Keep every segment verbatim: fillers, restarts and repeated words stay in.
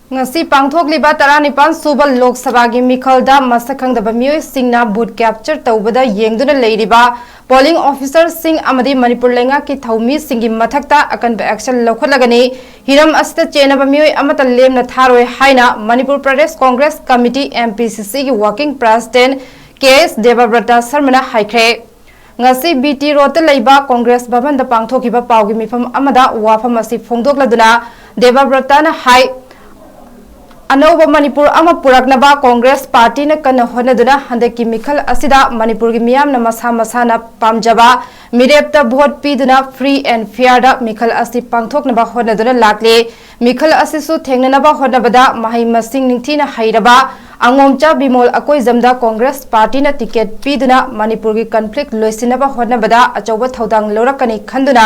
ꯉꯁꯤ ꯄꯥꯡꯊꯣꯛꯂꯤꯕ ꯇꯔꯥꯅꯤꯄꯥꯟ ꯁꯨꯕ ꯂꯣꯛ ꯁꯚꯥꯒꯤ ꯃꯤꯈꯜꯗ ꯃꯁꯛ ꯈꯪꯗꯕ ꯃꯤꯑꯣꯏꯁꯤꯡꯅ ꯕꯨꯊ ꯀꯦꯞꯆꯔ ꯇꯧꯕꯗ ꯌꯦꯡꯗꯨꯅ ꯂꯩꯔꯤꯕ ꯄꯣꯂꯤꯡ ꯑꯣꯐꯤꯁꯔꯁꯤꯡ ꯑꯃꯗꯤ ꯃꯅꯤꯄꯨꯔ ꯂꯩꯉꯥꯛꯀꯤ ꯊꯧꯃꯤꯁꯤꯡꯒꯤ ꯃꯊꯛꯇ ꯑꯀꯟꯕ ꯑꯦꯛꯁꯟ ꯂꯧꯈꯠꯂꯒꯅꯤ꯫ ꯍꯤꯔꯝ ꯑꯁꯤꯗ ꯆꯦꯟꯅꯕ ꯃꯤꯑꯣꯏ ꯑꯃꯠꯇ ꯂꯦꯝꯅ ꯊꯥꯔꯣꯏ ꯍꯥꯏꯅ ꯃꯅꯤꯄꯨꯔ ꯄ꯭ꯔꯗꯦꯁ ꯀꯣꯡꯒ꯭ꯔꯦꯁ ꯀꯃꯤꯇꯤ, MPCC, ꯒꯤ ꯋꯥꯔꯀꯤꯡ ꯄ꯭ꯔꯦꯁꯤꯗꯦꯟꯠ ꯀꯦ ꯑꯦꯁ ꯗꯦꯕꯕ꯭ꯔꯇ ꯁꯔꯃꯅ ꯍꯥꯏꯈ꯭ꯔꯦ꯫ ꯉꯁꯤ ꯕꯤ ꯇꯤ ꯔꯣꯗꯇ ꯂꯩꯕ ꯀꯣꯡꯒ꯭ꯔꯦꯁ ꯚꯕꯟꯗ ꯄꯥꯡꯊꯣꯛꯈꯤꯕ ꯄꯥꯎꯒꯤ ꯃꯤꯐꯝ ꯑꯃꯗ ꯋꯥꯐꯝ ꯑꯁꯤ ꯐꯣꯡꯗꯣꯛꯂꯗꯨꯅ ꯗꯦꯕꯕ꯭ꯔꯇꯅ ꯍꯥꯏ, ꯑꯅꯧꯕ ꯃꯅꯤꯄꯨꯔ ꯑꯃ ꯄꯨꯔꯛꯅꯕ ꯀꯣꯡꯒ꯭ꯔꯦꯁ ꯄꯥꯔꯇꯤꯅ ꯀꯟꯅ ꯍꯣꯠꯅꯗꯨꯅ ꯍꯟꯗꯛꯀꯤ ꯃꯤꯈꯜ ꯑꯁꯤꯗ ꯃꯅꯤꯄꯨꯔꯒꯤ ꯃꯤꯌꯥꯝꯅ ꯃꯁꯥ ꯃꯁꯥꯅ ꯄꯥꯝꯖꯕ ꯃꯤꯔꯦꯞꯇ ꯚꯣꯠ ꯄꯤꯗꯨꯅ free and fairꯗ ꯃꯤꯈꯜ ꯑꯁꯤ ꯄꯥꯡꯊꯣꯛꯅꯕ ꯍꯣꯠꯅꯗꯨꯅ ꯂꯥꯛꯂꯤ꯫ ꯃꯤꯈꯜ ꯑꯁꯤꯁꯨ ꯊꯦꯡꯅꯅꯕ ꯍꯣꯠꯅꯕꯗ ꯃꯍꯩ ꯃꯁꯤꯡ ꯅꯤꯡꯊꯤꯅ ꯍꯩꯔꯕ ꯑꯉꯣꯝꯆꯥ ꯕꯤꯃꯣꯜ ꯑꯀꯣꯏꯖꯝꯗ ꯀꯣꯡꯒ꯭ꯔꯦꯁ ꯄꯥꯔꯇꯤꯅ ꯇꯤꯀꯦꯠ ꯄꯤꯗꯨꯅ ꯃꯅꯤꯄꯨꯔꯒꯤ ꯀꯟꯐ꯭ꯂꯤꯛ ꯂꯣꯏꯁꯤꯟꯅꯕ ꯍꯣꯠꯅꯕꯗ ꯑꯆꯧꯕ ꯊꯧꯗꯥꯡ ꯂꯧꯔꯛꯀꯅꯤ ꯈꯟꯗꯨꯅ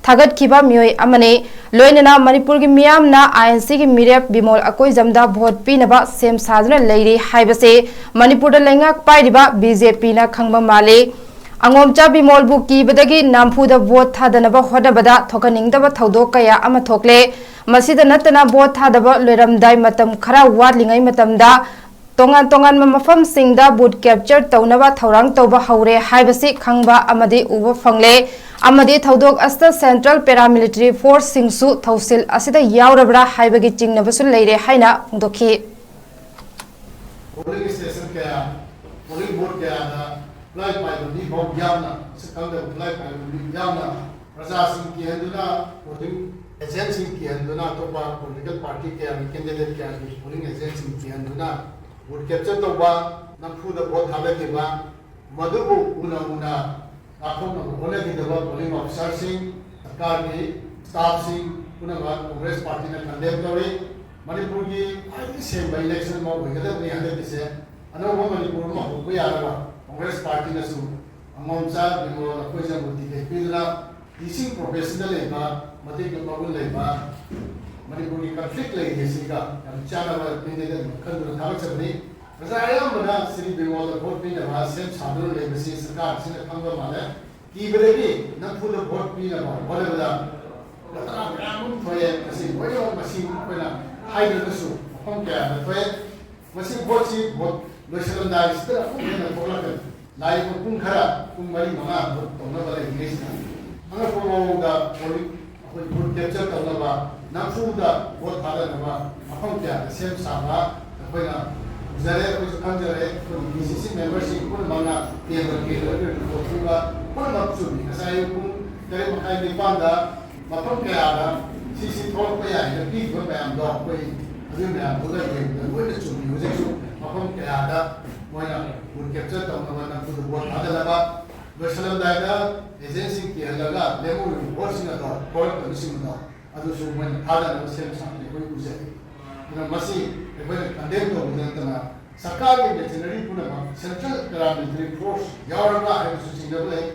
ꯊꯥꯒꯠꯈꯤꯕ ꯃꯤꯑꯣꯏ ꯑꯃꯅꯤ꯫ ꯂꯣꯏꯅꯅ ꯃꯅꯤꯄꯨꯔꯒꯤ ꯃꯤꯌꯥꯝꯅ INCꯒꯤ ꯃꯤꯔꯦꯞ ꯕꯤꯃꯣꯜ ꯑꯀꯣꯏꯖꯝꯗ ꯚꯣꯠ ꯄꯤꯅꯕ ꯁꯦꯝ ꯁꯥꯗꯨꯅ ꯂꯩꯔꯤ ꯍꯥꯏꯕꯁꯤ ꯃꯅꯤꯄꯨꯔꯗ ꯂꯩꯉꯥꯛ ꯄꯥꯏꯔꯤꯕ BJPꯅ ꯈꯪꯕ ꯃꯥꯜꯂꯤ꯫ ꯑꯉꯣꯝꯆꯥ ꯕꯤꯃꯣꯜꯕꯨ ꯀꯤꯕꯗꯒꯤ ꯅꯝꯐꯨꯗ ꯚꯣꯠ ꯊꯥꯗꯅꯕ ꯍꯣꯠꯅꯕꯗ ꯊꯣꯛꯍꯟꯅꯤꯡꯗꯕ ꯊꯧꯗꯣꯛ ꯀꯌꯥ ꯑꯃ ꯊꯣꯛꯂꯦ꯫ ꯃꯁꯤꯗ ꯅꯠꯇꯅ ꯚꯣꯠ ꯊꯥꯗꯕ ꯂꯣꯏꯔꯝꯗꯥꯏ ꯃꯇꯝ ꯈꯔ ꯋꯥꯠꯂꯤꯉꯩ ꯃꯇꯝꯗ ꯇꯣꯉꯥꯟ ꯇꯣꯉꯥꯟꯕ ꯃꯐꯝꯁꯤꯡꯗ ꯕꯨꯊ ꯀꯦꯞꯆꯔ ꯇꯧꯅꯕ ꯊꯧꯔꯥꯡ ꯇꯧꯕ ꯍꯧꯔꯦ ꯍꯥꯏꯕꯁꯤ ꯈꯪꯕ ꯑꯃꯗꯤ ꯎꯕ ꯐꯪꯂꯦ꯫ ꯑꯃꯗꯤ ꯊꯧꯗꯣꯛ ꯑꯁꯤꯗ ꯁꯦꯟꯇ꯭ꯔꯦꯜ ꯄꯦꯔꯥꯃꯤꯂꯤꯇꯔꯤ ꯐꯣꯔꯁꯁꯤꯡꯁꯨ ꯊꯧꯁꯤꯜ ꯑꯁꯤꯗ ꯌꯥꯎꯔꯕ꯭ꯔꯥ ꯍꯥꯏꯕꯒꯤ ꯆꯤꯡꯅꯕꯁꯨ ꯂꯩꯔꯦ ꯍꯥꯏꯅ ꯐꯣꯡꯗꯣꯛꯈꯤ꯫ ꯄꯣꯂꯤꯡ ꯁ꯭ꯇꯦꯁꯟ ꯀꯌꯥ, ꯄꯣꯂꯤꯡ ꯕꯨꯊ ꯀꯌꯥꯗ ꯈꯨꯠꯂꯥꯏ ꯄꯥꯏꯕ ꯃꯤ ꯐꯥꯎ ꯌꯥꯎꯅ, ꯃꯁꯛ ꯈꯪꯗꯕ ꯈꯨꯠꯂꯥꯏ ꯄꯥꯏꯕ ꯃꯤ ꯌꯥꯎꯅ, ꯄ꯭ꯔꯖꯥꯁꯤꯡ ꯀꯤꯍꯟꯗꯨꯅ, ꯄꯣꯂꯤꯡ ꯑꯦꯖꯦꯟꯠꯁꯤꯡ ꯀꯤꯍꯟꯗꯨꯅ, ꯑꯇꯣꯞꯄ ꯄꯣꯂꯤꯇꯤꯀꯦꯜ ꯄꯥꯔꯇꯤ ꯀꯌꯥꯒꯤ ꯀꯦꯟꯗꯤꯗꯦꯠ ꯀꯌꯥꯒꯤ ꯄꯣꯂꯤꯡ ꯑꯦꯖꯦꯟꯠꯁꯤꯡ ꯀꯤꯍꯟꯗꯨꯅ ꯚꯣꯠ ꯀꯦꯞꯆꯔ ꯇꯧꯕ, ꯅꯝꯐꯨꯗ ꯚꯣꯠ ꯊꯥꯗꯈꯤꯕ, ꯃꯗꯨꯕꯨ ꯎꯅ ꯎꯅ ꯂꯥꯞꯊꯣꯛꯅꯕ ꯍꯣꯠꯅꯈꯤꯗꯕ ꯄꯣꯂꯤꯡ ꯑꯣꯐꯤꯁꯥꯔꯁꯤꯡ, ꯁꯔꯀꯥꯔꯒꯤ ꯁ꯭ꯇꯥꯐꯁꯤꯡ ꯄꯨꯝꯅꯃꯛ ꯀꯣꯡꯒ꯭ꯔꯦꯁ ꯄꯥꯔꯇꯤꯅ ꯀꯟꯗꯦꯝ ꯇꯧꯏ꯫ ꯃꯅꯤꯄꯨꯔꯒꯤ ꯈ꯭ꯋꯥꯏꯗꯒꯤ ꯁꯦꯡꯕ ꯏꯂꯦꯛꯁꯟ ꯑꯃ ꯑꯣꯏꯒꯗꯕꯅꯤ ꯍꯟꯗꯛꯀꯤꯁꯦ꯫ ꯑꯅꯧꯕ ꯃꯅꯤꯄꯨꯔ ꯑꯃ ꯍꯧꯕ ꯌꯥꯅꯕ ꯀꯣꯡꯒ꯭ꯔꯦꯁ ꯄꯥꯔꯇꯤꯅꯁꯨ ꯑꯉꯣꯝꯆꯥ ꯕꯤꯃꯣꯜ ꯑꯩꯈꯣꯏ ꯆꯪꯕ ꯇꯤꯀꯦꯠ ꯄꯤꯗꯨꯅ ꯇꯤꯆꯤꯡ ꯄ꯭ꯔꯣꯐꯦꯁꯟꯗ ꯂꯩꯕ, ꯃꯇꯤꯛ ꯃꯒꯨꯟ ꯂꯩꯕ, ꯃꯅꯤꯄꯨꯔꯒꯤ ꯀꯟꯐ꯭ꯂꯤꯛ ꯂꯩꯔꯤ ꯑꯁꯤꯒ ꯌꯥꯝ ꯆꯥꯟꯅꯕ ꯀꯦꯟꯗꯤꯗꯦꯠ ꯑꯃ ꯈꯟꯗꯨꯅ ꯊꯥꯒꯠꯆꯕꯅꯤ꯫ ꯄ꯭ꯔꯖꯥ ꯑꯌꯥꯝꯕꯅ ꯁ꯭ꯔꯤ ꯕꯤꯃꯣꯜꯗ ꯚꯣꯠ ꯄꯤꯅꯕ ꯁꯦꯝ ꯁꯥꯗꯨꯅ ꯂꯩꯕꯁꯤ ꯁꯔꯀꯥꯔ ꯑꯁꯤꯅ ꯈꯪꯕ ꯃꯥꯜꯂꯦ꯫ ꯀꯤꯕꯗꯒꯤ ꯅꯝꯐꯨꯗ ꯚꯣꯠ ꯄꯤꯅꯕ ꯍꯣꯠꯅꯕꯗ ꯇꯔꯥ ꯃꯌꯥꯝ ꯑꯃ ꯊꯣꯛꯑꯦ꯫ ꯃꯁꯤ ꯂꯣꯏꯅꯃꯛ ꯃꯁꯤꯡ ꯑꯩꯈꯣꯏꯅ ꯍꯥꯏꯗ꯭ꯔꯒꯁꯨ ꯃꯐꯝ ꯀꯌꯥꯗ ꯊꯣꯛꯑꯦ꯫ ꯃꯁꯤ ꯚꯣꯠꯁꯤ ꯚꯣꯠ ꯂꯣꯏꯁꯤꯜꯂꯝꯗꯥꯏꯁꯤꯗ ꯑꯃꯨꯛ ꯍꯦꯟꯅ ꯊꯣꯛꯂꯛꯀꯅꯤ꯫ ꯂꯥꯛꯏꯕ ꯄꯨꯡ ꯈꯔ, ꯄꯨꯡ ꯃꯔꯤ ꯃꯉꯥ ꯚꯣꯠ ꯇꯧꯅꯕ ꯂꯩꯔꯤꯉꯩꯁꯤꯗ ꯑꯉꯛꯄ ꯃꯑꯣꯡꯗ ꯄꯣꯂꯤꯡ ꯑꯩꯈꯣꯏ ꯚꯣꯠ ꯀꯦꯞꯆꯔ ꯇꯧꯅꯕ, ꯅꯝꯐꯨꯗ ꯚꯣꯠ ꯊꯥꯗꯅꯕ ꯃꯐꯝ ꯀꯌꯥꯗ ꯁꯦꯝ ꯁꯥꯕ ꯑꯩꯈꯣꯏꯅ ꯎꯖꯔꯦ, ꯑꯩꯈꯣꯏꯁꯨ ꯈꯪꯖꯔꯦ꯫ ꯑꯩꯈꯣꯏ ꯄꯤ ꯁꯤ ꯁꯤ ꯃꯦꯝꯕꯔꯁꯤꯡ ꯄꯨꯝꯅꯃꯛꯅ ꯀꯦꯟꯗ꯭ꯔ ꯀꯦꯟꯗ꯭ꯔꯒꯤ ꯔꯤꯄꯣꯔꯠ ꯄꯤꯕ ꯄꯨꯝꯅꯃꯛ ꯆꯨꯝꯃꯤ꯫ ꯉꯁꯥꯏ ꯑꯌꯨꯛ ꯄꯨꯡ ꯇꯔꯦꯠ ꯃꯈꯥꯏ ꯅꯤꯄꯥꯟꯗ ꯃꯐꯝ ꯀꯌꯥꯗ ꯁꯤ ꯁꯤ ꯊꯣꯛꯂꯛꯄ ꯌꯥꯏꯅ ꯄꯤꯈꯤꯕ ꯃꯌꯥꯝꯗꯣ ꯑꯩꯈꯣꯏ ꯑꯗꯨ ꯃꯌꯥꯝꯗꯨꯒ ꯌꯦꯡꯕꯗ ꯂꯣꯏꯅ ꯆꯨꯝꯃꯤ꯫ ꯍꯧꯖꯤꯛꯁꯨ ꯃꯐꯝ ꯀꯌꯥꯗ ꯃꯣꯏꯅ ꯚꯣꯠ ꯀꯦꯞꯆꯔ ꯇꯧꯅꯕ, ꯅꯝꯐꯨꯗ ꯚꯣꯠ ꯊꯥꯗꯅꯕ, ꯂꯣꯏꯁꯤꯜꯂꯝꯗꯥꯏꯗ ꯑꯦꯖꯦꯟꯁꯤꯡ ꯀꯤꯍꯜꯂꯒ ꯂꯦꯝꯍꯧꯔꯤꯕ ꯚꯣꯠꯁꯤꯡ ꯑꯗꯣ, ꯊꯣꯛꯂꯛꯇꯕꯁꯤꯡ ꯑꯗꯣ ꯑꯗꯨꯁꯨ ꯃꯣꯏꯅ ꯊꯥꯗꯅꯕ ꯁꯦꯝ ꯁꯥꯕꯗꯤ ꯑꯩꯈꯣꯏ ꯎꯖꯩ꯫ ꯑꯗꯨꯅ ꯃꯁꯤ ꯑꯩꯈꯣꯏꯅ ꯀꯟꯗꯦꯝ ꯇꯧꯕꯗ ꯅꯠꯇꯅ ꯁꯔꯀꯥꯔꯒꯤ ꯃꯦꯆꯤꯅꯔꯤ ꯄꯨꯝꯅꯃꯛ, ꯁꯦꯟꯇ꯭ꯔꯦꯜ ꯄꯦꯔꯥꯃꯤꯂꯤꯇꯔꯤ ꯐꯣꯔꯁ ꯌꯥꯎꯔꯕ꯭ꯔꯥ ꯍꯥꯏꯕꯁꯨ ꯆꯤꯡꯅꯕ ꯂꯩ꯫